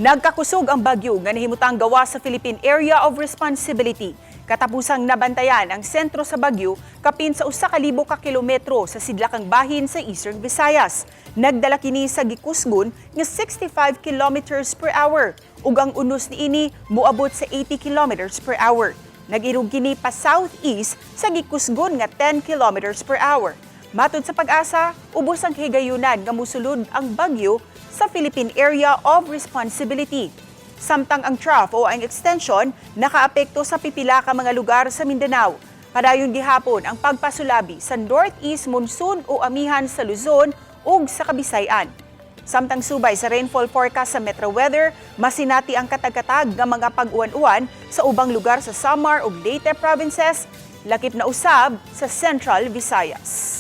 Nagkakusog ang bagyo nga nahimutang gawas sa Philippine Area of Responsibility. Katapusang nabantayan ang sentro sa bagyo kapin sa 1,000 ka kilometro sa sidlakang bahin sa Eastern Visayas. Nagdala kini sa gikusgon nga 65 kilometers per hour ug ang unos niini moabot sa 80 kilometers per hour. Nag-irog kini pa southeast sa gikusgon nga 10 kilometers per hour. Matod sa PAGASA, ubos ang higayunan nga musulod ang bagyo sa Philippine Area of Responsibility. Samtang ang trough o ang extension nakaapekto sa pipila ka mga lugar sa Mindanao. Padayon gihapon ang pagpasulabi sa northeast monsoon o amihan sa Luzon ug sa Kabisayan. Samtang subay sa rainfall forecast sa Metro Weather, masinati ang katag-katag nga mga pag-uwan-uwan sa ubang lugar sa Samar ug Leyte provinces, lakip na usab sa Central Visayas.